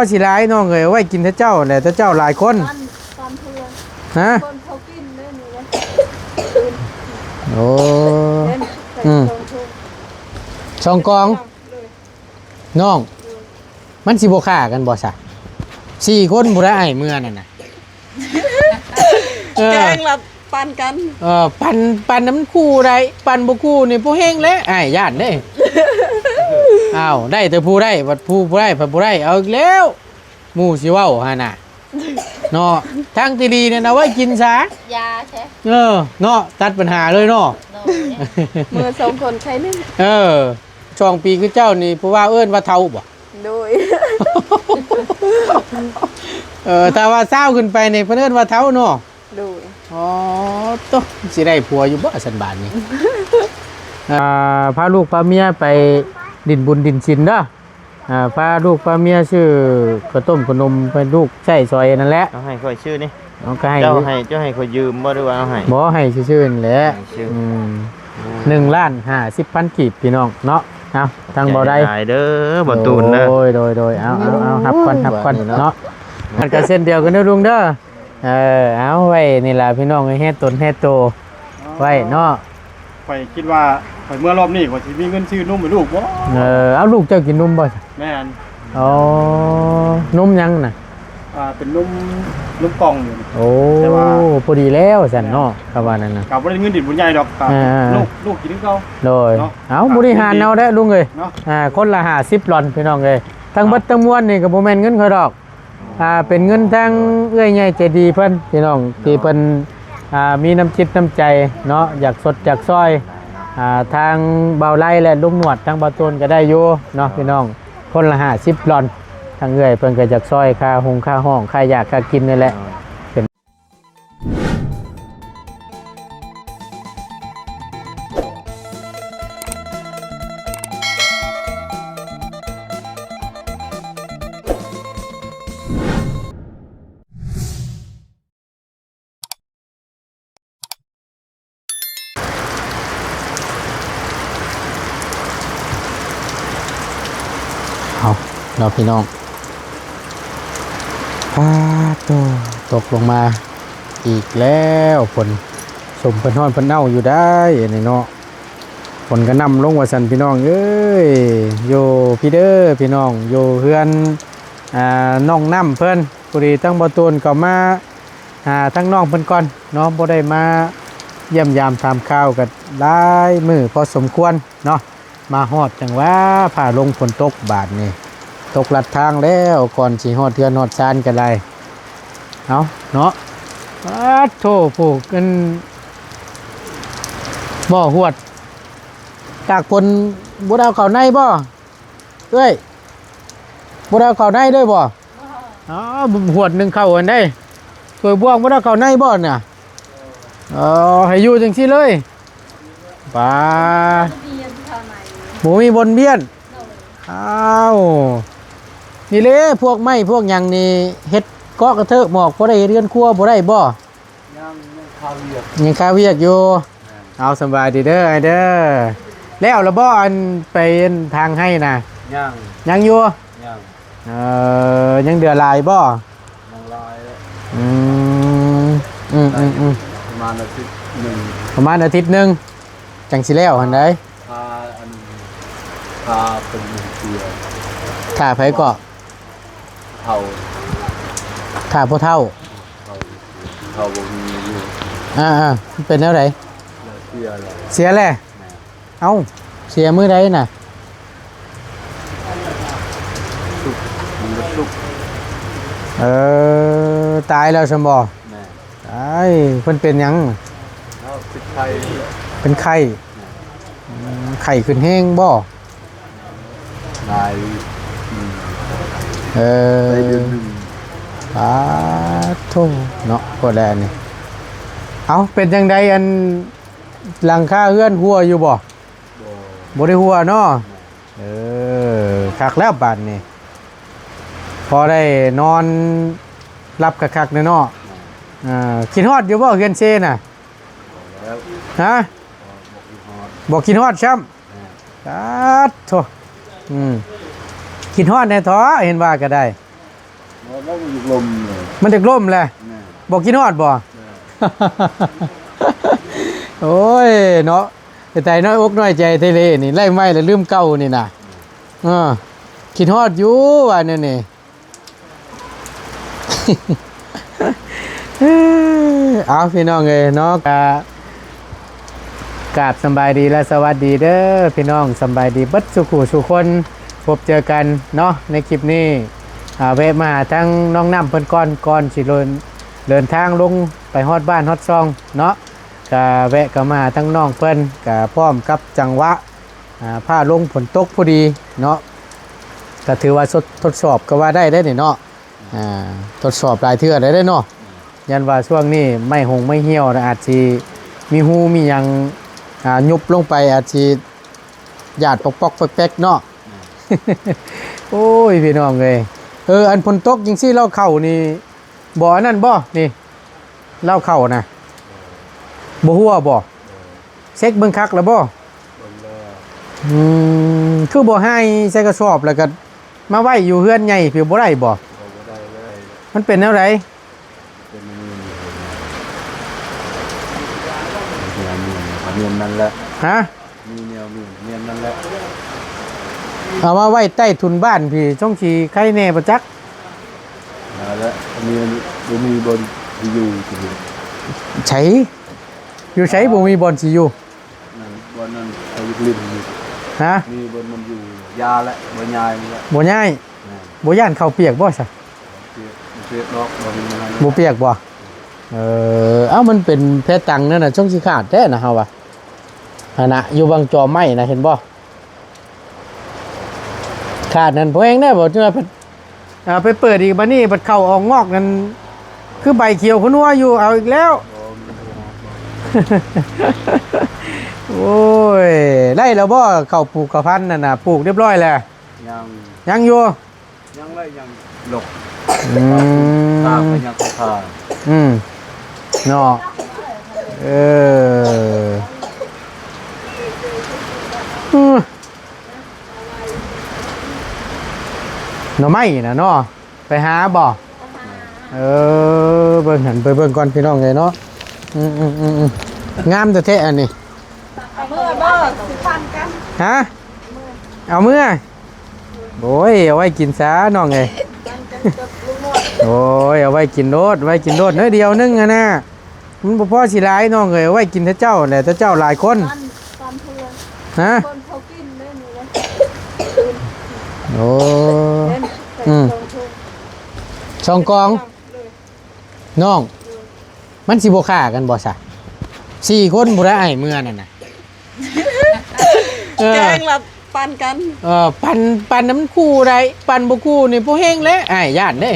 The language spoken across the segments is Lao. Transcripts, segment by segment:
ກໍຊິຫຼາຍນ້ອງເອີຍ ເອົາໄວ້ກິນແຕ່ເຊົ້າແຫຼະ ແຕ່ເຈົ້າຫຼາຍຄົນ ປັນ ປັນເພື່ອນ ຮະ ຄົນເຂົາກິນເດ້ນີ້ນະ ໂອ້ ເດ້ ອືມ ສອງກອງ ສອງກອງ ໂດຍ ນ້ອງ ໂດຍ ມັນຊິບໍ່ຂ້າກັນບໍ່ຊະ ສີ່ຄົນຜູ້ໃດອ້າຍເມືອນັ້ນນະ ເອີ ແກງລະປັນກັນ ເອີ ປັນ ປັນນຳຄູ່ໄດ້ ປັນບໍ່ຄູ່ນີ້ບໍ່ແຮງແຫຼະ ອ້າຍຢ້ານເດ້ ອ້າວ ໄດ້ແຕ່ຜູ້ໄດ້ ບັດຜູ້ບໍ່ໄດ້ ພັດບໍ່ໄດ້ ເອົາອີກແລ້ວ ໝູ່ຊິເວົ້າຫັ້ນນະ ເນາະ ທາງທີ່ດີນັ້ນເອົາໄວ້ກິນຊະ ຢາແທ້ ເອີ ເນາະ ຕັດບັນຫາເລີຍເນາະ ໂດຍ ເມືອສອງຄົນໃສ່ໜຶ່ງ ເອີ ສອງປີຄືເຈົ້ານີ້ ຜູ້ວ່າເອີ້ນວ່າເຖົ້າບໍ່? ໂດຍ ເອີ ຖ້າວ່າຊາວຂຶ້ນໄປນີ້ ເພິ່ນເອີ້ນວ່າເຖົ້າເນາະ ໂດຍ ອໍ ໂຕ ຊິໄດ້ຜົວຢູ່ບໍ່ຊັ້ນບາດນີ້ ອ່າ ພາລູກພາເມຍໄປດິນບຸນດິນສິນເດີ ອ່າ ພາລູກພາເມຍຊື້ເຂົ້າຕົ້ມເຂົ້າໜົມໃຫ້ລູກໃຊ້ຊ່ອຍນັ້ນແຫຼະ ເອົາໃຫ້ຂ້ອຍຊື້ນີ້ ເອົາ ກໍໃຫ້ ເຈົ້າໃຫ້ ເຈົ້າໃຫ້ຂ້ອຍຢືມບໍ່ ຫຼືວ່າເອົາໃຫ້? ບໍ່ ໃຫ້ຊື່ໆນັ້ນແຫຼະ ໃຫ້ຊື່ ອືມ ໂອ້ ໜຶ່ງລ້ານຫ້າສິບພັນກີບ ພີ່ນ້ອງເນາະ ເອົາ ທາງເບົາໄດ ໃຈຫຼາຍເດີ ເບົາຕູນເດີ ໂດຍ ໂດຍ ໂດຍ ເອົາ ເອົາ ເອົາ ຮັບກ່ອນ ຮັບກ່ອນເນາະ ມັນກໍເຊັ່ນດຽວກັນເດີລຸງເດີ ເອີ ເອົາ ໄວ້ນີ້ລະພີ່ນ້ອງເອີຍ ແຮດຕົນແຮດໂຕ ອໍ ໄວ້ເນາະ ຂ້ອຍຄິດວ່າ ຂ້ອຍເມືອລອບນີ້ ຂ້ອຍຊິມີເງິນຊື້ນົມໃຫ້ລູກບໍ່? ເອີ ເອົາ ລູກເຈົ້າກິນນົມບໍ່? ແມ່ນ ອໍ ນົມຫຍັງນະ? ອ່າ ເປັນນົມ ນົມກ່ອງຢູ່ ໂອ້ ແຕ່ວ່າ ພໍດີແລ້ວຊັ້ນເນາະ ແມ່ນ ຄຳວ່ານັ້ນນະ ກໍບໍ່ໄດ້ເງິນດິນບຸນໃຫຍ່ດອກ ກໍ ອ່າໆ ລູກ ລູກກິນຄືເກົ່າ ໂດຍ ເນາະ ເອົາ ບໍລິຫານເອົາແຫຼະລຸງເອີຍ ເນາະ ອ່າ ຄົນລະຫ້າສິບຫຼອນ ພີ່ນ້ອງເອີຍ ທັງເບິດ ເອົາ ທັງມວນນີ້ກໍບໍ່ແມ່ນເງິນຂ້ອຍດອກ ອ່າ ເປັນເງິນທາງເອື້ອຍໃຫຍ່ໃຈດີເພິ່ນ ພີ່ນ້ອງ ໂດຍ ທີ່ເພິ່ນ ອ່າ ມີນ້ຳຈິດນ້ຳໃຈເນາະ ຢາກຊົດຢາກຊ່ອຍ ອ່າ ທາງບ່າວໄລ ແລະ ລຸງໜວດ ທາງບ່າວໂຕນກໍໄດ້ຢູ່ເນາະ ໂດຍ ພີ່ນ້ອງ ຄົນລະຫ້າສິບຫຼອນ ທາງເອື້ອຍເພິ່ນກໍຢາກຊ່ອຍຄ່າຫົງຄ່າຫ້ອງ ຄ່າຢາກຄ່າກິນນີ້ແຫຼະ ໂດຍ ເປັນ ເອົາເນາະພີ່ນ້ອງ ປາດໂທ້ ຕົກລົງມາອີກແລ້ວ ຝົນ ສົມເພິ່ນຮ້ອນເພິ່ນເອົ້າຢູ່ໄດ໋ ອັນນີ້ເນາະ ຝົນກະໜ່າລົງວ່າຊັ້ນ ພີ່ນ້ອງເອີຍ ຢູ່ພີ້ເດີພີ່ນ້ອງ ຢູ່ເຮືອນ ອ່າ ນ້ອງນ້ຳເພິ່ນ ພໍດີທາງບ່າວໂຕນກໍມາຫາທາງນ້ອງເພິ່ນກ່ອນເນາະ ບໍ່ໄດ້ມາຢ້ຽມຢາມຖາມຂ່າວກັນຫຼາຍມື້ພໍສົມຄວນເນາະ ມາຮອດຈັ່ງວ່າຟ້າລົງຝົນຕົກບາດນີ້ ຕົກລັດທາງແລ້ວ ກ່ອນຊິຮອດເຮືອນຮອດຊານກໍໄດ້ ເອົາເນາະ ປາດໂທ້ ຜູ້ ອັນ ບໍ່ ຫວດ ຕາກຝົນບໍ່ໄດ້ເອົາເຂົ້າໃນບໍ່? ເອື້ອຍ ບໍ່ໄດ້ເອົາເຂົ້າໃນເດີບໍ່? ອໍ ຫວດໜຶ່ງເຂົ້າຫັ້ນເດ້ ຖ້ວຍບ່ວງບໍ່ໄດ້ເຂົ້າໃນບໍ່ນະ? ອໍ ໃຫ້ຢູ່ຈັ່ງຊີ້ເລີຍ ປາ ບໍ່ມີບ່ອນບຽນ ອ້າວ ນີ້ເດ້ ພວກໄມ້ພວກຫຍັງນີ້ ເຮັດເກາະກະເທີກໝອກ ພໍໄດ້ເຮັດເຮືອນຄົວບໍ່ໄດ້ບໍ່? ຍັງ ຍັງຄາວຽກ ຍັງຄາວຽກຢູ່ ແມ່ນ ເອົາ ສະບາຍດີເດີອ້າຍເດີ ແລ້ວລະບໍ່ ອັນໄປທາງໄຮ່ນະ? ຍັງ ຍັງຢູ່ ຍັງ ເອີ ຍັງເຫຼືອຫຼາຍບໍ່? ຍັງຫຼາຍ ອືມ ອືມໆໆ ປະມານອາທິດໜຶ່ງ ປະມານອາທິດໜຶ່ງ ຈັ່ງຊິແລ້ວຫັ້ນໃດ໋ ຖ້າອັນ ຖ້າເພິ່ນເສຍ ຖ້າໃຜເກາະ? ເຖົ້າ ຖ້າຜູ້ເຖົ້າ ເຖົ້າ ເຖົ້າບໍ່ມີຢູ່ ອ່າໆ ເປັນແນວໃດ? ເສຍແລ້ວ ເສຍແລ້ວ ແມ່ນ ເອົ້າ ເສຍມື້ໃດນະ? ສຸກ ມັນກໍສຸກ ເອີ ຕາຍແລ້ວຊັ້ນບໍ່? ແມ່ນ ຕາຍ ເພິ່ນເປັນຫຍັງ? ເອົາ ເປັນໄຂ້ ເປັນໄຂ້ ແມ່ນ ອືມ ໄຂ້ຂຶ້ນແຮງບໍ່? ຫຼາຍ ອືມ ເອີ ໄດ້ເດືອນໜຶ່ງ ປາດໂທ້ ເນາະ ໂຄດແລ້ວນີ້ ເອົ້າ ເປັນຈັ່ງໃດ ອັນ ຫຼັງຄາເຮືອນຮົ່ວຢູ່ບໍ່? ບໍ່ ບໍ່ໄດ້ຮົ່ວເນາະ ແມ່ນ ເອີ ຄັກແລ້ວບາດນີ້ ພໍໄດ້ນອນຫຼັບຄັກໆແນ່ເນາະ ແມ່ນ ເອີ ຄິດຮອດຢູ່ບໍ່ເຮືອນເຊນະ? ບໍ່ແລ້ວ ຮະ? ບໍ່ ບໍ່ຄິດຮອດ ບໍ່ຄິດຮອດຊ້ຳ ແມ່ນ ປາດໂທ້ ອືມ ຄິດຮອດແດ່ເທາະ ເຫັນວ່າກໍໄດ້ ບໍ່ ມັນຢາກລົມເລີຍ ມັນຢາກລົມແຫຼະ ແມ່ນ ບໍ່ຄິດຮອດບໍ່? ແມ່ນ ໂອ້ຍເນາະ ເປັນຕານ້ອຍອົກນ້ອຍໃຈແທ້ເລີນີ້ ໄລ່ໄມ້ແລ້ວລືມເກົ່ານີ້ນະ ເອີ ຄິດຮອດຢູ່ວ່າແນວນີ້. ເອົາ ພີ່ນ້ອງເອີຍເນາະ ກະກາບສຳບາຍດີ ແລະ ສະຫວັດດີເດີພີ່ນ້ອງ ສຳບາຍດີເບິດສູ່ຜູ້ສູ່ຄົນ ພົບເຈີກັນເນາະ ໃນຄລິບນີ້ ອາ ແວະມາຫາທາງນ້ອງນ້ຳເພິ່ນກ່ອນ ກ່ອນຊິເດີນ ເດີນທາງລົງໄປຮອດບ້ານຮອດຊ່ອງເນາະ ກະແວະເຂົ້າມາຫາທາງນ້ອງເພິ່ນ ກະພ້ອມກັບຈັງຫວະ ອາ ຟ້າລົງຝົນຕົກພໍດີເນາະ ກໍຖືວ່າທົດ ທົດສອບກໍວ່າໄດ້ເດ້ນີ້ເນາະ ອາ ທົດສອບຫຼາຍເທື່ອແລ້ວເດ້ເນາະ ຢ້ານວ່າຊ່ວງນີ້ໄມ້ຫົງໄມ້ຫ່ຽວອາດຊິມີຮູມີຫຍັງ ອາ ຍຸບລົງໄປ ອາດຊິຢາດປອກໆແປັກໆເນາະ ໂອ້ຍ ພີ່ນ້ອງເອີຍ ເອີ ອັນຝົນຕົກຈັ່ງຊີ້ລາວເຂົ້ານີ້ ບໍ່ອັນນັ້ນບໍ່ ນີ້ ລາວເຂົ້ານະ ບໍ່ຮົ່ວບໍ່? ເຊັກເບິ່ງຄັກແລ້ວບໍ່? ເບິ່ງແລ້ວ ອືມ ຄືບໍ່ຫາຍໃສ່ກະສອບ ແລ້ວກໍມາໄວ້ຢູ່ເຮືອນໃຫຍ່ພີ້ ບໍ່ໄດ້ບໍ່? ບໍ່ ບໍ່ໄດ້ ບໍ່ໄດ້ ມັນເປັນແນວໃດ? ເປັນອັນນີ້ ແນວນີ້ ແນວນັ້ນແຫຼະ ຮະ? ມີແນວນີ້ ແນວນັ້ນແຫຼະ ເອົາມາໄວ້ໃຕ້ທຸນບ້ານພີ້ ສົງຊິໄຄແດ່ບໍ່ຈັກ ນັ້ນແຫຼະ ອັນນີ້ບໍ່ມີບ່ອນຊິຢູ່ ໃສ? ຢູ່ໃສບໍ່ມີບ່ອນຊິຢູ່? ນັ້ນ ບ່ອນນັ້ນເຂົາຢູ່ຫຼິ້ນຢູ່ ຮະ? ມີບ່ອນມັນຢູ່ ຢ່າແຫຼະ ບໍ່ຍ້າຍມັນແຫຼະ ບໍ່ຍ້າຍ ແມ່ນ ບໍ່ຢ້ານເຂົ້າປຽກບໍ່ຊະ? ປຽກ ປຽກດອກ ບໍ່ມີຫັ້ນ ບໍ່ປຽກບໍ່? ເອີ ເອົ້າ ມັນເປັນແພຕັງນັ້ນນະ ຊົງຊິຂາດແທ້ນະ ເຮົາວ່າ ຫັ້ນນະ ຢູ່ບັງຈອມໄມ້ນະ ເຫັນບໍ່? ຂາດນັ້ນ ພໍແຮງແດ່ບໍ່? ຈັ່ງວ່າ ອ່າ ໄປເປີດອີກ ບາດນີ້ບັດເຂົ້າອອກງອກນັ້ນ ຄືໃບຂຽວຂະນົວຢູ່ ເອົາອີກແລ້ວ ໂອ້ຍ ໄດ້ແລ້ວບໍ່? ເຂົ້າປູກເຂົ້າພັນນັ້ນນະ ປູກຮຽບຮ້ອຍແລ້ວ? ຍັງ ຍັງຢູ່ ຍັງໄດ້ຍັງດອກ ອືມ ຕາມໄປຍັງຄ່າ ອືມ ເນາະ ເອີ ອືມ ໜໍ່ໄມ້ນະເນາະ ໄປຫາບໍ່? ເອີ ເບິ່ງຫັ້ນ ໄປເບິ່ງກ່ອນພີ່ນ້ອງເອີຍເນາະ ອືມໆໆໆ ງາມແທ້ໆ ອັນນີ້ ເອົາເມືອບໍ່? ຊິພັນກັນ ຮະ? ເອົາເມືອ ໂອ້ຍ ເອົາໄວ້ກິນຊະນ້ອງເອີຍ ໂອ້ຍ ເອົາໄວ້ກິນໂລດ ໄວ້ກິນໂລດ ໜ້ອຍດຽວໜຶ່ງຫັ້ນນະ ມັນບໍ່ພໍຊິຫຼາຍນ້ອງເອີຍ ເອົາໄວ້ກິນແຕ່ເຈົ້າແຫຼະ ແຕ່ເຈົ້າຫຼາຍຄົນ ປັນ ປັນເພື່ອນ ຮະ ຄົນເຂົາກິນໄດ້ນີ້ນະ ໂອ້ ເດ້ ອືມ ສອງກອງ ນ້ອງ ມັນຊິບໍ່ຂ້າກັນບໍ່ຊະ ສີ່ຄົນຜູ້ໃດອ້າຍເມືອນັ້ນນະ ເອີ ແກງລະປັນກັນ ເອີ ປັນ ປັນນຳຄູ່ໄດ້ ປັນບໍ່ຄູ່ນີ້ບໍ່ແຮງແຫຼະ ອ້າຍຢ້ານເດ້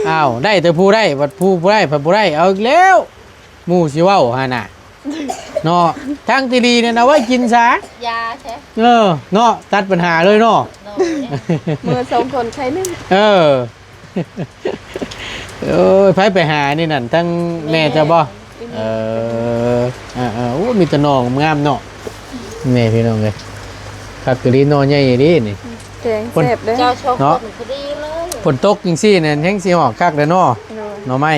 ອ້າວ ໄດ້ແຕ່ຜູ້ໄດ້ ບັດຜູ້ບໍ່ໄດ້ ພັດບໍ່ໄດ້ ເອົາອີກແລ້ວ ໝູ່ຊິເວົ້າຫັ້ນນະ ເນາະ ທາງທີ່ດີນັ້ນເອົາໄວ້ກິນຊະ ຢາແທ້ ເອີ ເນາະ ຕັດບັນຫາເລີຍເນາະ ໂດຍ ເມືອສອງຄົນໄຄໜຶ່ງ ເອີ ໂອ້ຍ ໃຜໄປຫານີ້ນັ້ນ ທັງແມ່ເຈົ້າບໍ່? ແມ່ ເອີ ເອີ ເອີ ໂອ້ ມີແຕ່ໜໍ່ງາມເນາະ ແມ່ພີ່ນ້ອງເອີຍ ຄັກອີ່ຫຼີ ໜໍ່ໃຫຍ່ອີ່ຫຼີນີ້ ແກງແຊບເດ້ ເຈົ້າສອງຄົນ ເນາະ ພໍດີເລີຍ ຝົນຕົກຈັ່ງຊີ້ນີ້ແຮ່ງຊິອອກຄັກເດ້ເນາະ ໂດຍ ໜໍ່ໄມ້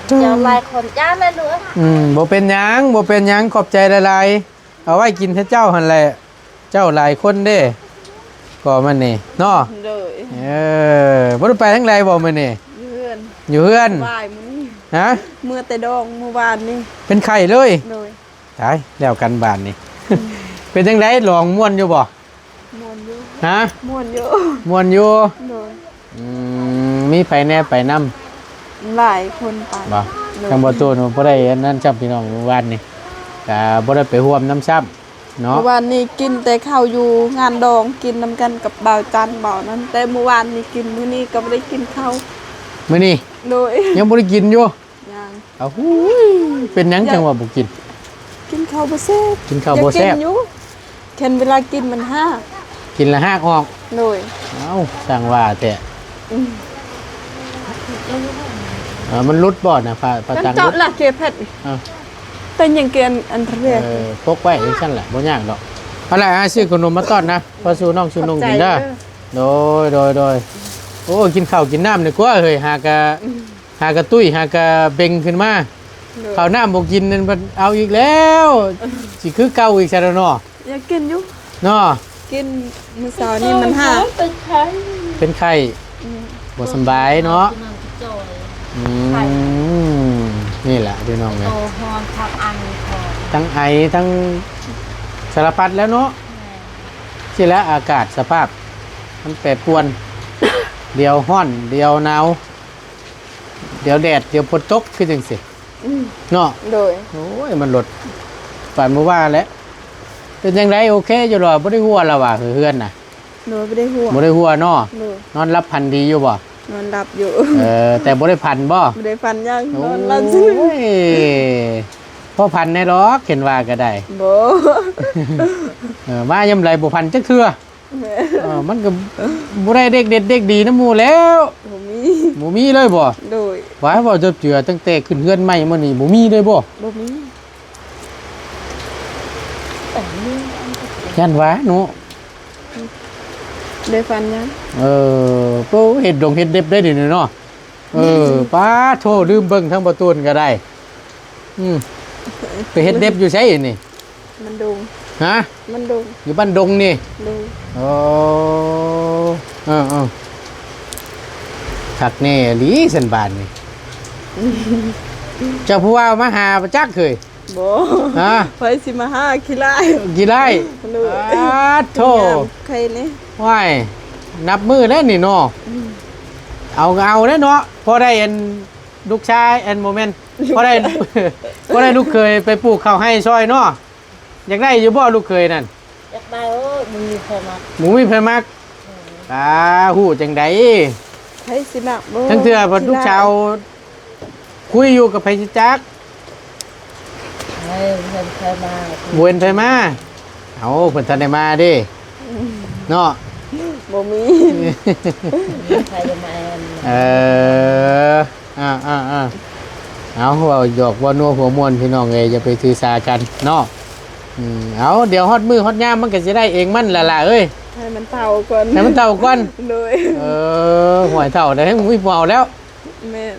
ເຈົ້າຫຼາຍຄົນ ຢ້ານແຫຼະລູກ ອືມ ບໍ່ເປັນຫຍັງ ບໍ່ເປັນຫຍັງ ຂອບໃຈຫຼາຍໆ ເອົາໄວ້ກິນແຕ່ເຈົ້າຫັ້ນແຫຼະ ເຈົ້າຫຼາຍຄົນເດ້ ກໍມັນນີ້ເນາະ ໂດຍ ເອີ ບໍ່ໄດ້ໄປທາງໃດບໍ່ມື້ນີ້? ຢູ່ເຮືອນ ຢູ່ເຮືອນ ສະບາຍມື້ນີ້ ຮະ? ເມືອແຕ່ດອງມື້ວານນີ້ ເປັນໄຂ້ເລີຍ ໂດຍ ຕາຍ ແລ້ວກັນບາດນີ້ ອືມ ເປັນຈັ່ງໃດ ລອງມ່ວນຢູ່ບໍ່? ມ່ວນຢູ່ ຮະ? ມ່ວນຢູ່ ມ່ວນຢູ່ ໂດຍ ອືມ ມີໃຜແດ່ໄປນຳ? ຫຼາຍຄົນໄປ ບໍ່? ໂດຍ ທາງບໍ່ຕູນບໍ່ໄດ້ອັນນັ້ນຊ້ຳ ພີ່ນ້ອງ ມື້ວານນີ້ ກະບໍ່ໄດ້ໄປຮ່ວມນຳຊ້ຳເນາະ ມື້ວານນີ້ກິນແຕ່ເຂົ້າຢູ່ງານດອງ ກິນນຳກັນກັບບ່າວຈັນ ບ່າວນັ້ນ ແຕ່ມື້ວານນີ້ກິນ ມື້ນີ້ກໍບໍ່ໄດ້ກິນເຂົ້າ ມື້ນີ້ ໂດຍ ຍັງບໍ່ໄດ້ກິນຢູ່? ຍັງ ເອົາຫູຍ ເປັນຫຍັງຈັ່ງວ່າບໍ່ກິນ? ກິນເຂົ້າບໍ່ແຊບ ກິນເຂົ້າບໍ່ແຊບ ຢາກກິນຢູ່ ຄັນເວລາກິນມັນຮາກ ກິນແລ້ວຮາກອອກ ໂດຍ ເອົ້າ ຊ່າງວ່າແທ້ ອືມ ເອີ ມັນຫຼຸດບໍ່ນະ ພະ ພະຕັງຫຼຸດ ລະເກເພັດ ເອີ ເປັນຫຍັງເກອັນ ອັນເທ ເອີ ປົກໄວ້ຈັ່ງຊັ້ນແຫຼະ ບໍ່ຍາກດອກ ເອົາລະ ອ້າຍຊື້ຂະໜົມມາຕ້ອນນະ ພໍສູ່ນ້ອງສູ່ນຸ່ງກິນເດີ ຂອບໃຈເດີ ໂດຍ ໂດຍ ໂດຍ ໂອ້ ກິນເຂົ້າກິນນ້ຳດີກວ່າເຮີ້ຍ ຫາກະ ຫາກະຕຸ້ຍ ຫາກະເບັ່ງຂຶ້ນມາ ໂດຍ ເຂົ້ານ້ຳບໍ່ກິນນັ້ນ ເພິ່ນເອົາອີກແລ້ວ ຊິຄືເກົ່າອີກຊະແລ້ວເນາະ. ຢາກກິນຢູ່ເນາະ ກິນມື້ເຊົ້ານີ້ມັນຫາ ເປັນໄຂ້ ເປັນໄຂ້ ອືມ ບໍ່ສຳບາຍເນາະ ກິນນ້ຳຈອຍ ອືມ ນີ້ແຫຼະພີ່ນ້ອງເອີຍ ໂຕຮ້ອນທັງໄອ ທັງໄອ ທັງສາລະພັດແລ້ວເນາະ ແມ່ນ ຊິແຫຼະ ອາກາດສະພາບມັນແປປວນ ດຽວຮ້ອນ ດຽວໜາວ ດຽວແດດ ດຽວຝົນຕົກ ຄືຈັ່ງຊີ້ ອືມ ເນາະ ໂດຍ ໂອ້ຍ ມັນລົດ ປານມື້ວານແຫຼະ ເປັນຈັ່ງໃດ ໂອເຄຢູ່ລະ ບໍ່ໄດ້ຮົ່ວລະຫວາ ເຮືອນນະ? ໂດຍ ບໍ່ໄດ້ຮົ່ວ ບໍ່ໄດ້ຮົ່ວເນາະ ໂດຍ ນອນຫຼັບຝັນດີຢູ່ບໍ່? ນອນຫຼັບຢູ່ ເອີ ແຕ່ບໍ່ໄດ້ຝັນບໍ່? ບໍ່ໄດ້ຝັນຫຍັງ ໂອ້ຍ ນອນຫຼັບຊື່ ພໍຝັນແດ່ດອກ ເຫັນວ່າກໍໄດ້ ບໍ່ ເອີ ມາຍາມໃດບໍ່ຝັນຈັກເທື່ອ ແມ່ນ ເອີ ມັນກໍບໍ່ໄດ້ເດັກເດັດເດັກດີນຳໝູ່ແລ້ວ ບໍ່ມີ ບໍ່ມີເລີຍບໍ່? ໂດຍ ວ່າເວົ້າຈັບເຈືອ ຕັ້ງແຕ່ຂຶ້ນເຮືອນໃໝ່ມານີ້ ບໍ່ມີເລີຍບໍ່? ບໍ່ມີ ຢ້ານວ່າເນາະ ໄດ້ຝັນຫຍັງ? ເອີ ໂອ້ ເຮັດດົງເຮັດເດັບໄດ້ນີ້ເນາະ ເອີ ປາໂທ້ ລືມເບິ່ງທາງປະຕູນກໍໄດ້ ອືມ ໄປເຮັດເດັບຢູ່ໃສນີ້? ມັນດົງ ຮະ? ມັນດົງ ຢູ່ບ້ານດົງນີ້ ໂດຍ ໂອ້ ເອີໆ ຄັກແນ່ອີ່ຫຼີຊັ້ນບາດນີ້ ເຈົ້າຜູ້ວ່າມາຫາປະຈັກເຄີຍ ບໍ່ ຮະ? ໃຜຊິມາຫາຂີ້ລ້າຍ ຂີ້ລ້າຍ ໂດຍ ປາດໂທ້ ຍາມໄຄນີ້ ວ້າຍ ນັບມື້ແລ້ວນີ້ເນາະ ອືມ ເອົາກໍເອົາແລ້ວເນາະ ພໍໄດ້ອັນລູກຊາຍ ອັນ ບໍ່ແມ່ນ ພໍໄດ້ ພໍໄດ້ລູກເຂີຍໄປປູກເຂົ້າໄຮ່ຊ່ອຍເນາະ ຢາກໄດ້ຢູ່ບໍ່ລູກເຂີຍນັ້ນ? ຢາກໄດ້ ໂອ້ຍ ບໍ່ມີໃຜມັກ ບໍ່ມີໃຜມັກ ອືມ ອ່າ ຮູ້ຈັ່ງໃດ ໃຜຊິມັກບໍ່ ທັງເທື່ອເພິ່ນລູກສາວຄຸຍຢູ່ກັບໃຜຊິຈັກ ເອີ ເພິ່ນເຄີຍມາ ບໍ່ເຫັນໃຜມາ ເອົາ ເພິ່ນທັນໄດ້ມາເດ້ ອືມ ເນາະ ບໍ່ມີ ບໍ່ມີໃຜມາ ເອີ ອ່າໆໆ ເອົາ ເວົ້າຫຍອກເວົ້ານົວຫົວມ່ວນພີ່ນ້ອງເອີຍ ຢ່າໄປຖືສາກັນເນາະ ອືມ ເອົາ ດຽວຮອດມື້ຮອດຍາມມັນກໍຊິໄດ້ເອງມັນລະຫຼ້າເອີຍ ໃຫ້ມັນເຖົ້າກ່ອນ ໃຫ້ມັນເຖົ້າກ່ອນ ໂດຍ ເອີ ຫ້ວຍ ເຖົ້າແລ້ວ ບໍ່ມີຜູ້ເອົາແລ້ວ ແມ່ນ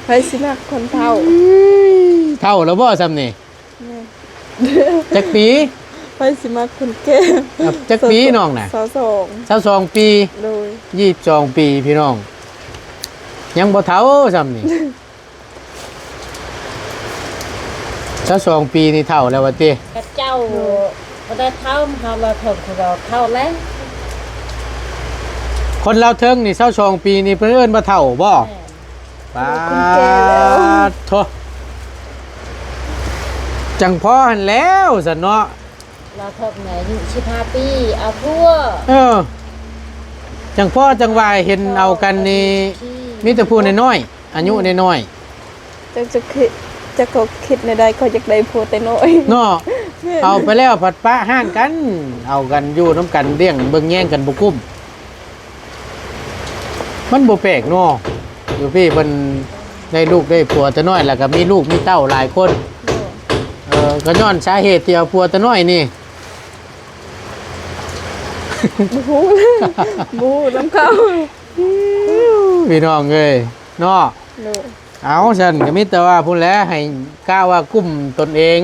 ໃຜຊິມັກຄົນເຖົ້າ ເຖົ້າແລ້ວບໍ່ຊ່ຳນີ້? ແມ່ນ ຈັກປີ? ໃຜຊິມັກຄົນແກ່ ຈັກປີນ້ອງນະ? ຊາວສອງ ຊາວສອງປີ ໂດຍ ຊາວສອງປີພີ່ນ້ອງ ຍັງບໍ່ເຖົ້າຊ່ຳນີ້ ຊາວສອງປີນີ້ເຖົ້າແລ້ວວ່າຕິ? ເຂົາເຈົ້າ ໂດຍ ບໍ່ໄດ້ເຖົ້າ ເຮົາລະເຖິງເຂົາເຖົ້າແລ້ວ ຄົນລາວເທິງນີ້ ຊາວສອງປີນີ້ເພິ່ນເອີ້ນວ່າເຖົ້າບໍ່? ແມ່ນ ປາດໂທ້ ຈັ່ງພໍຫັ້ນແລ້ວຊັ້ນເນາະ ລາວເຖິງແມ່ອາຍຸສິບຫ້າປີ ເອົາຜົວ ເອີ ຈັ່ງພໍຈັ່ງວ່າເຫັນເອົາກັນນີ້ ມີແຕ່ຜູ້ນ້ອຍໆ ອາຍຸນ້ອຍໆ ຈັກຈະຄິດ ຈັກເຂົາຄິດແນວໃດ ເຂົາຢາກໄດ້ຜົວແຕ່ນ້ອຍເນາະ ແມ່ນ ເອົາໄປແລ້ວພັດປະຮ້າງກັນ ເອົາກັນຢູ່ນຳກັນ ລ້ຽງເບິ່ງແຍງກັນບໍ່ກຸ້ມ ມັນບໍ່ແປກເນາະ ຢູ່ພີ້ເພິ່ນໄດ້ລູກໄດ້ຜົວແຕ່ນ້ອຍ ແລ້ວກໍມີລູກມີເຕົ້າຫຼາຍຄົນ ໂດຍ ເອີ ກໍຍ້ອນສາເຫດທີ່ເອົາຜົວແຕ່ນ້ອຍນີ້ ບໍ່ຮູ້ ບໍ່ຮູ້ນຳເຂົາ ພີ່ນ້ອງເອີຍເນາະ ໂດຍ ເອົາ ຊັ້ນກໍມີແຕ່ວ່າພຸ້ນແຫຼະ ໃຫ້ກະວ່າກຸ້ມຕົນເອງ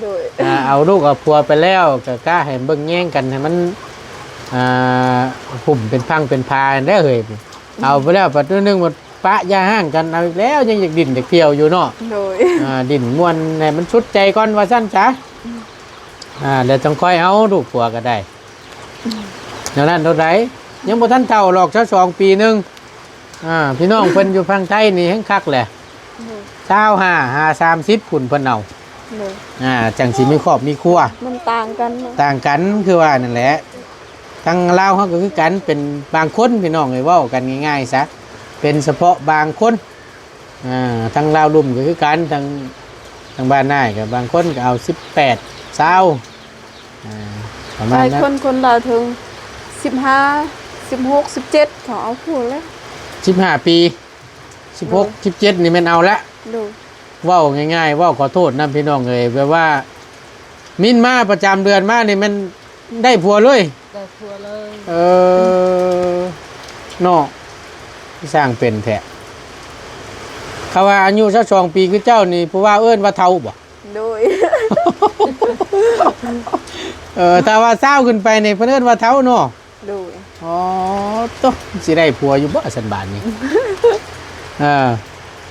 ໂດຍ ອ່າ ເອົາລູກເອົາຜົວໄປແລ້ວ ກໍກະໃຫ້ເບິ່ງແຍງກັນໃຫ້ມັນ ອ່າ ຫຸ້ມເປັນພັງເປັນພາແດ່ເຮີ້ຍ ເອົາໄປແລ້ວ ບັດໜຶ່ງບັດປະຢ່າຮ້າງກັນ ເອົາອີກແລ້ວ ຍັງຢາກດິ້ນຢາກທ່ຽວຢູ່ເນາະ ໂດຍ ອ່າ ດິ້ນມ່ວນໃຫ້ມັນສຸດໃຈກ່ອນວ່າຊັ້ນຊະ ອ່າ ແລ້ວຈັ່ງຄ່ອຍເອົາລູກຜົວກໍໄດ້ ແນວນັ້ນໂດດໃດ ຍັງບໍ່ທັນເຖົ້າດອກ ຊາວສອງປີໜຶ່ງ ອ່າ ພີ່ນ້ອງເພິ່ນຢູ່ຝັ່ງໄທນີ້ແຮງຄັກແຫຼະ ໂດຍ ຊາວຫ້າຫາສາມສິບພຸ້ນເພິ່ນເອົາ ໂດຍ ອ່າ ຈັ່ງຊິມີຄອບມີຄົວ ມັນຕ່າງກັນເນາະ ຕ່າງກັນ ຄືວ່ານັ້ນແຫຼະ ທາງລາວເຮົາກໍຄືກັນ ເປັນບາງຄົນ ພີ່ນ້ອງເອີຍ ເວົ້າກັນງ່າຍໆຊະ ເປັນສະເພາະບາງຄົນ ອ່າ ທາງລາວລຸ່ມກໍຄືກັນ ທາງ ທາງບ້ານອ້າຍກໍບາງຄົນກໍເອົາສິບແປດ ຊາວ ອ່າ ປະມານນັ້ນ ຫຼາຍຄົນ ຄົນລາວເຖິງສິບຫ້າ ສິບຫົກ ສິບເຈັດ ເຂົາເອົາຜູ້ແລ້ວ ສິບຫ້າປີ ສິບຫົກ ໂດຍ ສິບເຈັດ ນີ້ແມ່ນເອົາແລ້ວ ໂດຍ ເວົ້າງ່າຍໆ ເວົ້າຂໍໂທດນຳພີ່ນ້ອງເອີຍ ແບບວ່າມິນມາປະຈຳເດືອນມານີ້ແມ່ນໄດ້ຜົວເລີຍ ແຕ່ຜົວເລີຍ. ເອີ ເນາະ ຊ່າງເປັນແທ້. ເຂົາວ່າອາຍຸຊາວສອງປີຄືເຈົ້ານີ້ ຜູ້ວ່າເອີ້ນວ່າເຖົ້າບໍ່? ໂດຍ. ເອີ ຖ້າວ່າຊາວຂຶ້ນໄປນີ້ ເພິ່ນເອີ້ນວ່າເຖົ້າເນາະ? ໂດຍ. ອໍ ໂຕ ຊິໄດ້ຜົວຢູ່ບໍ່ຊັ້ນບາດນີ້? ເອີ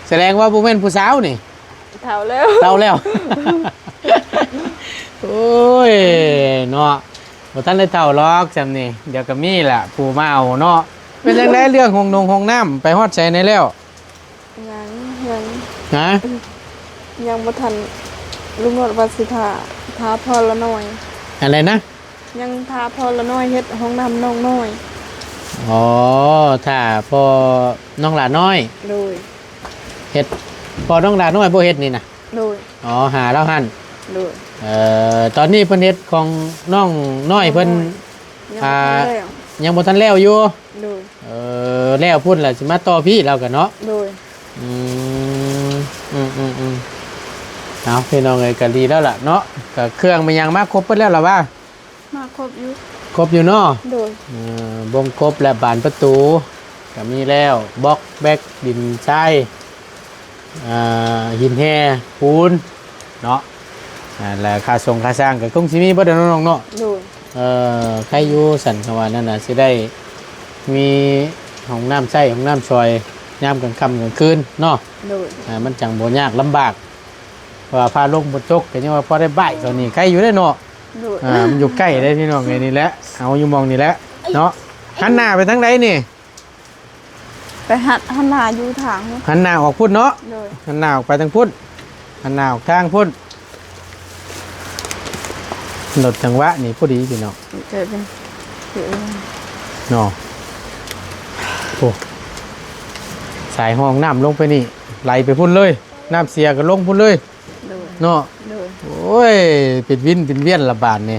ສະແດງວ່າບໍ່ແມ່ນຜູ້ສາວນີ້. ເຖົ້າແລ້ວ ເຖົ້າແລ້ວ. ໂອ້ຍ ເນາະ ບໍ່ທັນໄດ້ເຖົ້າຫຼອກຊ່ຳນີ້ ດຽວກໍມີລະຜູ້ມາເອົາເນາະ. ເປັນຈັ່ງໃດເລື່ອງຫ້ອງນົງຫ້ອງນ້ຳ ໄປຮອດໃສແດ່ແລ້ວ? ຍັງ ຍັງ ຮະ? ຍັງບໍ່ທັນ ລຸງໜວດວ່າຊິຖ້າ ຖ້າພໍ່ລະນ້ອຍ. ອັນໃດນະ? ຍັງຖ້າພໍ່ລະນ້ອຍເຮັດຫ້ອງນ້ຳນ້ອງນ້ອຍ. ອໍ ຖ້າພໍ່ນ້ອງຫຼ້ານ້ອຍ. ໂດຍ. ເຮັດ ພໍ່ນ້ອງຫຼ້ານ້ອຍບໍ່ເຮັດນີ້ນະ? ໂດຍ. ອໍ ຫາລາວຫັ້ນ. ໂດຍ. ເອີ ຕອນນີ້ເພິ່ນເຮັດຂອງນ້ອງນ້ອຍເພິ່ນ ນ້ອງນ້ອຍ ຍັງບໍ່ທັນແລ້ວ ອ່າ ຍັງບໍ່ທັນແລ້ວຢູ່. ໂດຍ. ເອີ ແລ້ວພຸ້ນລະຊິມາຕໍ່ພີ້ລາວກະເນາະ. ໂດຍ. ອືມ ອືມໆໆ ເອົາ ພີ່ນ້ອງເອີຍ ກະດີແລ້ວລະເນາະ. ກະເຄື່ອງແມ່ນຫຍັງມາຄົບເບິດແລ້ວລະວ່າ? ມາຄົບຢູ່. ຄົບຢູ່ເນາະ? ໂດຍ. ເອີ ບົງກົບແລະບານປະຕູກະມີແລ້ວ ບລັອກ ແບັກ ດິນຊາຍ ອ່າ ຫີນແຮ່ ປູນເນາະ. ອ່າ ແລະຄ່າຊົງຄ່າຊ່າງກະຄົງຊິມີເບິດແລ້ວເນາະນ້ອງເນາະ. ໂດຍ. ເອີ ໃຄຢູ່ຊັ້ນ ເພາະວ່ານັ້ນນະ ຊິໄດ້ມີຫ້ອງນ້ຳໃຊ້ ຫ້ອງນ້ຳຊ່ອຍ ຍາມກາງຄ່ຳກາງຄືນເນາະ. ໂດຍ. ອ່າ ມັນຈັ່ງບໍ່ຍາກລຳບາກ ເພາະວ່າຟ້າລົງຝົນຕົກ ກະຍັງວ່າພໍໄດ້ບາຍເຂົານີ້ ໃຄຢູ່ເດ້ເນາະ. ໂດຍ. ອ່າ ມັນຢູ່ໃກ້ເດ້ພີ່ນ້ອງເອີຍ ນີ້ແຫຼະ ເຮົາຢູ່ໝ່ອງນີ້ແຫຼະເນາະ. ຫັນໜ້າໄປທາງໃດນີ້? ໄປຫັນ ຫັນໜ້າຢູ່ທາງພຸ້ນ ຫັນໜ້າອອກພຸ້ນເນາະ. ໂດຍ. ຫັນໜ້າອອກໄປທາງພຸ້ນ ຫັນໜ້າອອກທາງພຸ້ນ. ລົດຈັງຫວະນີ້ພໍດີພີ່ນ້ອງ. ເນາະ. ໂອ້ ສາຍຫ້ອງນ້ຳລົງໄປນີ້ ໄຫຼໄປພຸ້ນເລີຍ ນ້ຳເສຍກໍລົງພຸ້ນເລີຍ. ໂດຍ. ເນາະ. ໂດຍ. ໂອ້ຍ ເປັນວິນເປັນວຽນລະບາດນີ້.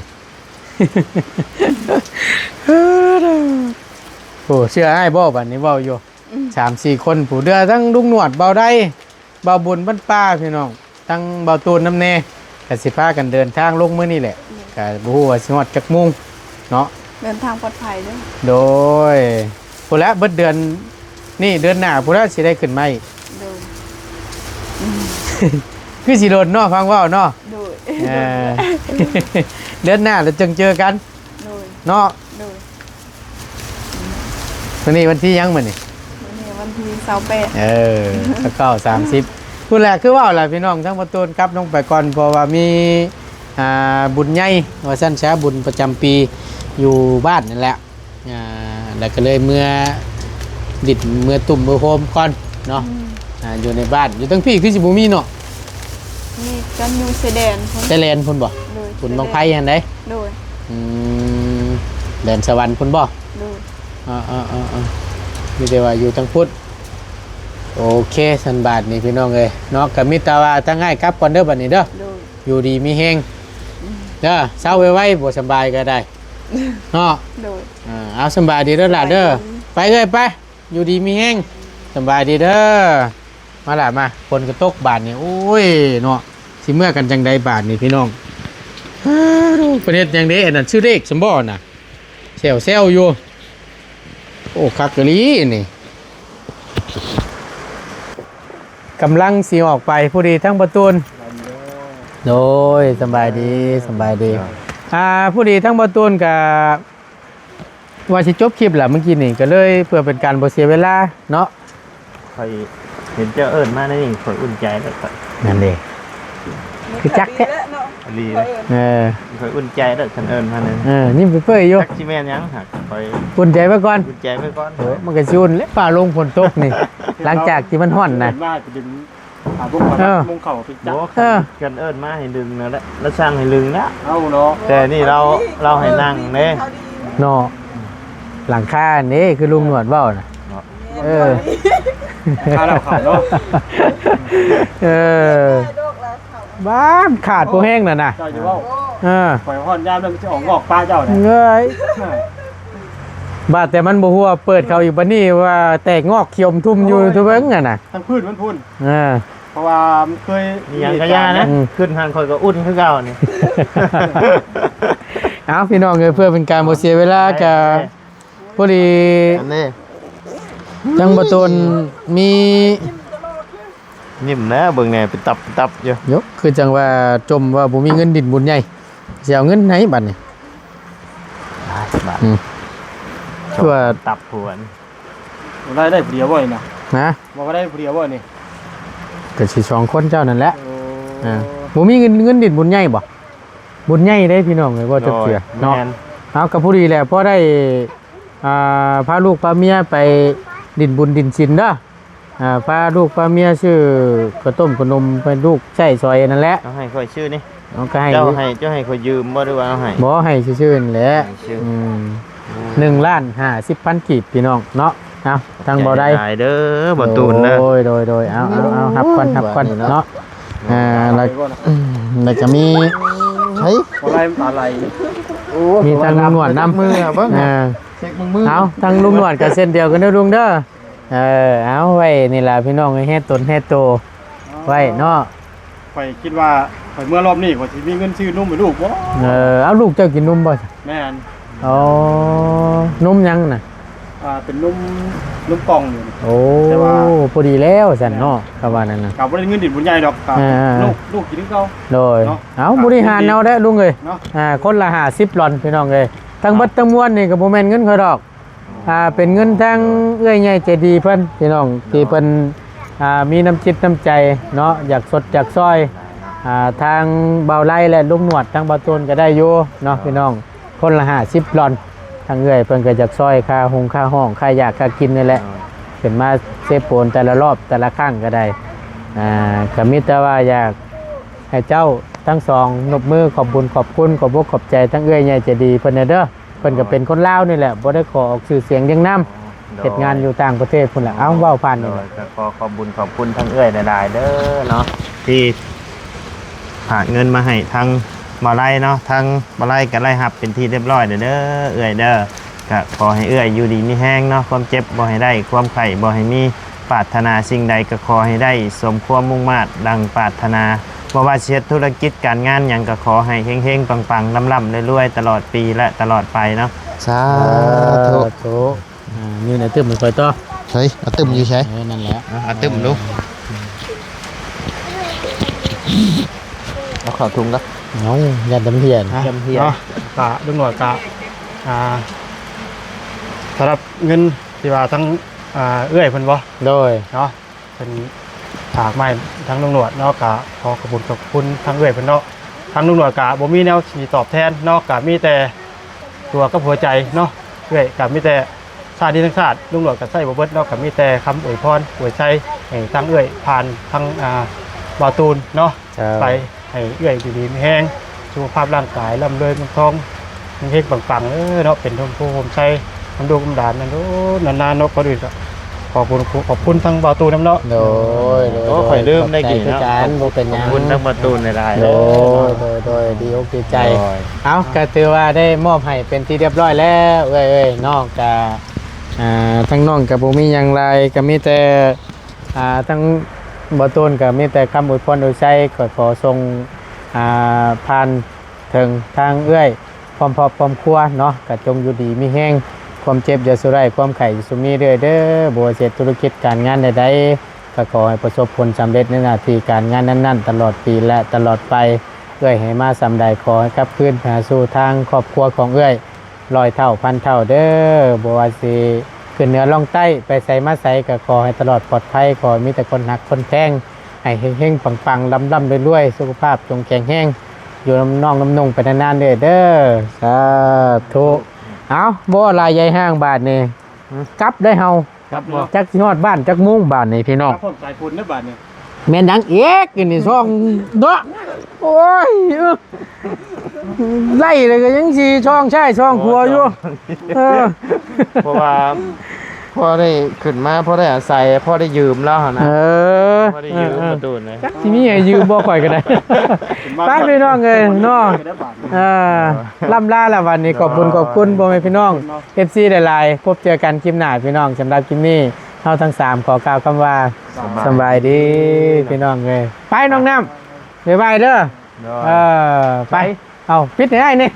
ໂອ້ ເຊື່ອອ້າຍບໍ່ ບາດນີ້ເວົ້າຢູ່ ອືມ ສາມສີ່ຄົນ ຜູ້ເດືອ ທັງລຸງໜວດ ເບົາໄດ ເບົາບຸນ ບ້ານປ່າ ພີ່ນ້ອງ ທັງເບົາຕູນນຳແດ່ ກະຊິພາກັນເດີນທາງລົງມື້ນີ້ແຫຼະ. ອືມ. ກະບໍ່ຮູ້ວ່າຊິຮອດຈັກໂມງເນາະ. ເດີນທາງປອດໄພເດີ້. ໂດຍ. ພຸ້ນແຫຼະ ເບິດເດືອນນີ້ ເດືອນໜ້າພຸ້ນແຫຼະ ຊິໄດ້ຂຶ້ນມາອີກ. ໂດຍ. ອືມ ຄືຊິດົນເນາະ ຟັງເວົ້າເນາະ. ໂດຍ. ເອີ ເດືອນໜ້າລະຈຶ່ງເຈີກັນ. ໂດຍ. ເນາະ. ໂດຍ. ມື້ນີ້ວັນທີຫຍັງມື້ນີ້? ມື້ນີ້ວັນທີຊາວແປດ. ເອີ ຊາວເກົ້າ ສາມສິບ ພຸ້ນແຫຼະ. ຄືເວົ້າແຫຼະພີ່ນ້ອງ ທັງປະຕູນກັບລົງໄປກ່ອນ ເພາະວ່າມີ ອ່າ ບຸນໃຫຍ່ວ່າຊັ້ນຊະ ບຸນປະຈຳປີຢູ່ບ້ານນັ້ນແຫຼະ. ອ່າ ແລ້ວກໍເລີຍເມືອດິນ ເມືອຕຸ້ມ ເມືອໂຮມກ່ອນເນາະ. ອືມ. ອ່າ ຢູ່ໃນບ້ານ ຢູ່ເທິງພີ້ຄືຊິບໍ່ມີເນາະ. ມີກັນຢູ່ຊາຍແດນພຸ້ນ. ຊາຍແດນພຸ້ນບໍ່? ໂດຍ. ບຸນບັ້ງໄຟຫັ້ນໃດ໋. ໂດຍ. ອືມ ແດນສະຫວັນພຸ້ນບໍ່? ໂດຍ. ເອີໆໆ ມີແຕ່ວ່າຢູ່ທາງພຸ້ນ. ໂອເຄ ຊັ້ນບາດນີ້ພີ່ນ້ອງເອີຍເນາະ ກໍມີແຕ່ວ່າທາງອ້າຍກັບກ່ອນເດີ້ບາດນີ້ເດີ້. ໂດຍ. ຢູ່ດີມີແຮງ. ອືມ. ເດີ້ ເຊົາໄວໆ ບໍ່ສະບາຍກໍໄດ້. ເນາະ. ໂດຍ. ເອີ ເອົາ ສະບາຍດີເດີ້ຫຼານເດີ້. ສະບາຍດີ. ໄປເອື້ອຍໄປ ຢູ່ດີມີແຮງ. ສະບາຍດີເດີ້. ມາຫຼະມາ ຝົນກໍຕົກບາດນີ້ ໂອ້ຍເນາະ ຊິເມືອກັນຈັ່ງໃດບາດນີ້ພີ່ນ້ອງ. ເພິ່ນເຮັດຫຍັງເດ້ ອັນນັ້ນ ຊື້ເລກຊັ້ນບໍ່ນະ ແຊວໆຢູ່. ໂອ້ ຄັກອີ່ຫຼີນີ້. ກຳລັງຊິອອກໄປ ຜູ້ດີທັງປະຕູນ. ໂດຍ ສະບາຍດີ ສະບາຍດີ. ອ່າ ຜູ້ດີທັງປະຕູນກະວ່າຊິຈົບຄລິບລະ ມື້ກີ້ນີ້ ກະເລີຍເພື່ອເປັນການບໍ່ເສຍເວລາເນາະ. ຂ້ອຍເຫັນເຈົ້າເອີ້ນມາແນວນີ້ ຂ້ອຍອຸ່ນໃຈແລ້ວຂ້ອຍ. ນັ້ນເດ້ ຄືຈັກແທ້. ອີ່ຫຼີເດ້. ເອີ ຂ້ອຍອຸ່ນໃຈແລ້ວ ຄັນເອີ້ນມາແນວນີ້. ເອີ ຍິ້ມເປີຍໆຢູ່. ຈັກຊິແມ່ນຫຍັງຫາກ ຂ້ອຍອຸ່ນໃຈໄວ້ກ່ອນ ອຸ່ນໃຈໄວ້ກ່ອນ. ເອີ ມັນກະຊິອຸ່ນແຫຼະ ຟ້າລົງຝົນຕົກນີ້ ຫຼັງຈາກທີ່ມັນຮ້ອນນະ. ເອີ້ນມາຈະເປັນ ຫາບໍ່ພໍ ເອີ ມຸງເຂົ້າໄປຈັກ. ບໍ່ ເອີ ຄັນເອີ້ນມາໃຫ້ດຶງນັ້ນແຫຼະ ລະສັ່ງໃຫ້ດຶງນະ. ເອົາເນາະ ແຕ່ນີ້ລາວ ລາວໃຫ້ນັ່ງເດ້ເນາະ. ຫຼັງຄານີ້ຄືລຸງໜວດເວົ້ານະ. ເນາະ. ເອີ ຄາເຫຼົ້າເຂົ້າເນາະ. ເອີ ບ້ານຂາດຜູ້ແຮງນັ້ນນະ. ເຈົ້າຢ່າເວົ້າ. ເອີ ຂ້ອຍຮ້ອນຍາມນັ້ນມັນຊິອອກງອກປະເຈົ້ານະ. ເອີຍ ບາດແຕ່ມັນບໍ່ຮູ້ວ່າເປີດເຂົ້າອີກ ບາດນີ້ວ່າແຕກງອກຂຽວທຸ່ມຢູ່. ໂອ້ຍ ທຸເບິ່ງຫັ້ນນະ ທາງພື້ນມັນພຸ້ນ. ເອີ ເພາະວ່າມັນເຄີຍມີຫຍັງກະຢ່ານະ. ອືມ ຂຶ້ນຫັ້ນຂ້ອຍກໍອຸ່ນຄືເກົ່ານີ້. ເອົາ ພີ່ນ້ອງເອີຍ ເພື່ອເປັນການບໍ່ເສຍເວລາ ກະພໍດີ ອັນນີ້ ທາງບໍ່ໂຕນມີ ຍິ້ມແດ່ ເບິ່ງແດ່ ເປັນຕັບເປັນຕັບຢູ່ ໂຍ ຄືຈັ່ງວ່າຈົ່ມວ່າບໍ່ມີເງິນດິ້ນບຸນໃຫຍ່ ຊິເອົາເງິນໃນບັດນີ້ ບາດ ອືມ ຄືວ່າຕັບພວນ ບໍ່ໄດ້ໄດ້ຜູ້ດຽວບໍ່ນີ້ນະ? ຮະ? ບໍ່ໄດ້ຜູ້ດຽວບໍ່ນີ້? ກໍຊິສອງຄົນເຈົ້ານັ້ນແຫຼະ ໂອ້ ອ່າ ບໍ່ມີເງິນ ເງິນດິ້ນບຸນໃຫຍ່ບໍ່? ບຸນໃຫຍ່ເດ້ພີ່ນ້ອງເອີຍ ບໍ່ຈັກເທື່ອເນາະ ແມ່ນ ເອົາ ກໍພໍດີແຫຼະ ພໍໄດ້ ອ່າ ພາລູກພາເມຍໄປດິ້ນບຸນດິ້ນສິນເດີ ອ່າ ພາລູກພາເມຍຊື້ເຂົ້າຕົ້ມຂະໜົມໃຫ້ລູກໃຊ້ຊ່ອຍນັ້ນແຫຼະ ເອົາໃຫ້ຂ້ອຍຊື້ນີ້ ເອົາ ກໍໃຫ້ ເຈົ້າໃຫ້ ເຈົ້າໃຫ້ຂ້ອຍຢືມບໍ່ ຫຼືວ່າເອົາໃຫ້? ບໍ່ ໃຫ້ຊື່ໆ ນັ້ນແຫຼະ ໃຫ້ຊື່ ອືມ ໂອ້ ໜຶ່ງລ້ານຫ້າສິບພັນກີບ ພີ່ນ້ອງເນາະ ເອົາ ທາງບໍ່ໄດ້ ໃຈຫຼາຍເດີ ບໍ່ຕູນເດີ ໂດຍ ໂດຍ ໂດຍ ເອົາ ເອົາ ເອົາ ຮັບກ່ອນ ຮັບກ່ອນເນາະ ອ່າ ແລ້ວ ແລ້ວກໍມີ ໃສ ບໍ່ໄດ້ ຕາໄຫຼ ໂອ້ ມີທາງລຸງໜວດນຳ ເບິ່ງ ອ່າ ເຊັກເບິ່ງມື ເອົາ ທາງລຸງໜວດກໍເຊັ່ນດຽວກັນເດີລຸງເດີ ເອີ ເອົາ ໄວ້ນີ້ລະພີ່ນ້ອງ ແຮດຕົນແຮດໂຕໄວ້ເນາະ ຂ້ອຍຄິດວ່າຂ້ອຍເມືອລອບນີ້ ຂ້ອຍຊິມີເງິນຊື້ນົມໃຫ້ລູກບໍ່? ເອີ ເອົາ ລູກເຈົ້າກິນນົມບໍ່? ແມ່ນ ອໍ ນົມຫຍັງນະ? ອ່າ ເປັນນົມ ນົມກ່ອງຢູ່ນີ້ ໂອ້ ແຕ່ວ່າ ພໍດີແລ້ວຊັ້ນເນາະ ແມ່ນ ກໍວ່ານັ້ນນະ ກໍບໍ່ໄດ້ເງິນດິ້ນບຸນໃຫຍ່ດອກ ກໍ ອ່າ ລູກ ລູກກິນຄືເກົ່າ ໂດຍເນາະ ເອົາ ບໍລິຫານເອົາເດ້ລຸງເອີຍເນາະ ອ່າ ຄົນລະຫ້າສິບຫຼອນ ພີ່ນ້ອງເອີຍ ທັງເບິດທັງມວນນີ້ກໍບໍ່ແມ່ນເງິນຂ້ອຍດອກ ອ່າ ເປັນເງິນທາງເອື້ອຍໃຫຍ່ໃຈດີເພິ່ນ ພີ່ນ້ອງ ໂດຍ ທີ່ເພິ່ນ ອ່າ ມີນ້ຳຈິດນ້ຳໃຈເນາະ ຢາກຊົດຢາກຊ່ອຍ ອ່າ ທາງບ່າວໄລ ແລະ ລຸງໜວດ ທາງບ່າວໂຕນກໍໄດ້ຢູ່ເນາະ ໂດຍ ພີ່ນ້ອງ ຄົນລະຫ້າສິບຫຼອນ ທາງເອື້ອຍເພິ່ນກໍຢາກຊ່ອຍຄ່າຮຸ່ງຄ່າຫ້ອງ ຄ່າຢາກຄ່າກິນນີ້ແຫຼະ ໂດຍ ຂຶ້ນມາເຊໂປນແຕ່ລະລອບແຕ່ລະຄັ້ງກໍໄດ້ ອ່າ ກໍມີແຕ່ວ່າຢາກໃຫ້ເຈົ້າທັງສອງນົບມືຂອບບຸນຂອບຄຸນ ຂອບອົກຂອບໃຈທາງເອື້ອຍໃຫຍ່ໃຈດີເພິ່ນແດ່ເດີ. ເພິ່ນກໍເປັນຄົນລາວນີ້ແຫຼະ ບໍ່ໄດ້ຂໍອອກຊື່ສຽງລຽງນາມ ໂດຍ ເຮັດງານຢູ່ຕ່າງປະເທດພຸ້ນແຫຼະ. ໂດຍ ເອົ້າ ເວົ້າຜ່ານນີ້ ໂດຍ ແຫຼະ ກໍຂໍຂອບບຸນຂອບຄຸນທາງເອື້ອຍຫຼາຍໆເດີເນາະ ທີ່ຝາກເງິນມາໃຫ້ທາງບ່າວໄລເນາະ ທາງບ່າວໄລກໍໄດ້ຮັບເປັນທີ່ຮຽບຮ້ອຍແລ້ວເດີເອື້ອຍເດີ. ກໍຂໍໃຫ້ເອື້ອຍຢູ່ດີມີແຮງເນາະ ຄວາມເຈັບບໍ່ໃຫ້ໄດ້ ຄວາມໄຂ້ບໍ່ໃຫ້ມີ ປາດຖະໜາສິ່ງໃດກໍຂໍໃຫ້ໄດ້ສົມຄວາມມຸ່ງມາດດັ່ງປາດຖະໜາ ບໍ່ວ່າຊິເຮັດທຸລະກິດການງານຫຍັງກໍຂໍໃຫ້ເຮັງໆ ປັງໆ ລ່ຳໆ ລວຍໆ ຕະຫຼອດປີ ແລະ ຕະຫຼອດໄປເນາະ ສາທຸ ສາທຸ. ອ່າ ນີ້ນະ ຕຶ້ມໃຫ້ຂ້ອຍຕໍ່ ໃສ ເອົາຕຶ້ມຢູ່ໃສ ເອີ ນັ້ນແຫຼະ ເອົາຕຶ້ມດູ ເອົາເຂົ້າທຸງກໍ ເອົາ ຢ້ານແຕ່ມັນເຫື່ອນ ຢ້ານເຫື່ອນເນາະ ກະລຸງໜວດກະ ອ່າ ສຳລັບເງິນທີ່ວ່າທາງ ອ່າ ເອື້ອຍເພິ່ນບໍ່ ໂດຍ ເນາະ ເພິ່ນຝາກມາໃຫ້ທາງລຸງໜວດເນາະ ກະຂໍຂອບຄຸນຂອບຄຸນທາງເອື້ອຍເພິ່ນເນາະ. ທາງລຸງໜວດກະບໍ່ມີແນວຊິຕອບແທນເນາະ ກະມີແຕ່ຕົວກັບຫົວໃຈເນາະ. ເອື້ອຍກະມີແຕ່ຊາດນີ້ທັງຊາດ ລຸງໜວດກະໃຊ້ບໍ່ເບິດເນາະ ກະມີແຕ່ຄຳອວຍພອນອວຍໄຊໃຫ້ທາງເອື້ອຍຜ່ານທາງ ອ່າ ບ່າວຕູນເນາະ ເຈົ້າ ໄປ ໃຫ້ເອື້ອຍຢູ່ດີມີແຮງ ສຸຂະພາບຮ່າງກາຍລ່ຳລວຍເງິນທອງ ເຮັງໆ ປັງໆ ເດີເນາະ ເປັນຮົ່ມໂພຮົ່ມໄຊນຳລູກນຳຫຼານນັ້ນໂດນນານໆ ເນາະ. ກ່ອນອື່ນກໍຂອບຄຸນ ຂອບຄຸນທາງບ່າວຕູນນຳເນາະ ໂດຍ ໂດຍ ໂອ້ ຂ້ອຍລືມໄດ້ກີ້ເນາະ ຂອບໃຈຄືກັນ ບໍ່ເປັນຫຍັງ ຂອບຄຸນທາງບ່າວຕູນຫຼາຍໆ ໂດຍ ໂດຍ ໂດຍ ດີອົກດີໃຈ ໂດຍ ເອົ້າ ກໍຖືວ່າໄດ້ມອບໃຫ້ເປັນທີ່ຮຽບຮ້ອຍແລ້ວ ເອື້ອຍເອີຍ ນ້ອງກໍ ອ່າ ທາງນ້ອງກໍບໍ່ມີຫຍັງຫຼາຍ ກໍມີແຕ່ ອ່າ ທາງບ່າວຕູນກໍມີແຕ່ຄຳອວຍພອນອວຍໄຊ ກໍຂໍສົ່ງ ອ່າ ຜ່ານເຖິງທາງເອື້ອຍ ພ້ອມຄອບພ້ອມຄົວເນາະ ກໍຈົ່ງຢູ່ດີມີແຮງ ຄວາມເຈັບຢ່າສູ່ໄດ້ ຄວາມໄຂ້ຢ່າສູ່ມີເລື້ອຍເດີ. ບໍ່ວ່າເຮັດທຸລະກິດການງານໃດໆ ກໍຂໍໃຫ້ປະສົບຜົນສຳເລັດໃນໜ້າທີ່ການງານນັ້ນໆ ຕະຫຼອດປີ ແລະ ຕະຫຼອດໄປ. ເອື້ອຍໃຫ້ມາສ່ຳໃດ ຂໍໃຫ້ກັບຄືນໄປຫາສູ່ທາງຄອບຄົວຂອງເອື້ອຍ ຮ້ອຍເທົ່າພັນເທົ່າເດີ. ບໍ່ວ່າຊິຂຶ້ນເໜືອລ່ອງໃຕ້ ໄປໃສມາໃສ ກໍຂໍໃຫ້ຕະຫຼອດປອດໄພ ຂໍໃຫ້ມີແຕ່ຄົນຮັກຄົນແພງ ໃຫ້ເຮັງໆ ປັງໆ ລ່ຳໆ ລວຍໆ ສຸຂະພາບຈົ່ງແຂງແຮງ ຢູ່ນຳນ້ອງນຳນຸ່ງໄປນານໆ ເດີ ເດີ. ສາທຸ. ເອົ້າ ບໍ່ຫຼາຍໃຫຍ່ຫ້າງບາດນີ້ ຫື ກັບໄດ້ເຮົາ ກັບບໍ່ ຈັກຊິຮອດບ້ານຈັກໂມງບາດນີ້ ພີ່ນ້ອງ ກັບພ້ອມສາຍຝົນເດີບາດນີ້. ແມ່ນຫຍັງອີກ ອັນນີ້ຊ່ອງເນາະ ໂອ້ຍ ເອີ ໄລ່ເລີຍກໍຍັງຊິຊ່ອງຊ້າຍຊ່ອງຂວາຢູ່ ໂອ້ຍ ເອີ ເພາະວ່າພໍໄດ້ຂຶ້ນມາ ພໍໄດ້ອາໄສ ພໍໄດ້ຢືມລາວຫັ້ນນະ ເອີ ພໍໄດ້ຢືມປະຕູນ ຈັກຊິມີໃຫ້ຢືມບໍ່ ຂ້ອຍກໍໄດ້ ໄປພີ່ນ້ອງເອີຍເນາະ ເອີ ລ່ຳລາລະບັດນີ້ ຂອບຄຸນຂອບຄຸນພໍ່ແມ່ພີ່ນ້ອງ ເອັຟຊີ ຫຼາຍໆ ພົບເຈີກັນຄລິບໜ້າພີ່ນ້ອງ ສຳລັບຄລິບນີ້ ເຮົາທັງສາມຂໍກ່າວຄຳວ່າ ສະບາຍດີ ສະບາຍດີພີ່ນ້ອງເອີຍ ໄປນ້ອງນ້ຳ ບາຍບາຍເດີ ໂດຍ ເອີ ໄປ ໄປ ເອົາ ປິດໃຫ້ອ້າຍແດ່.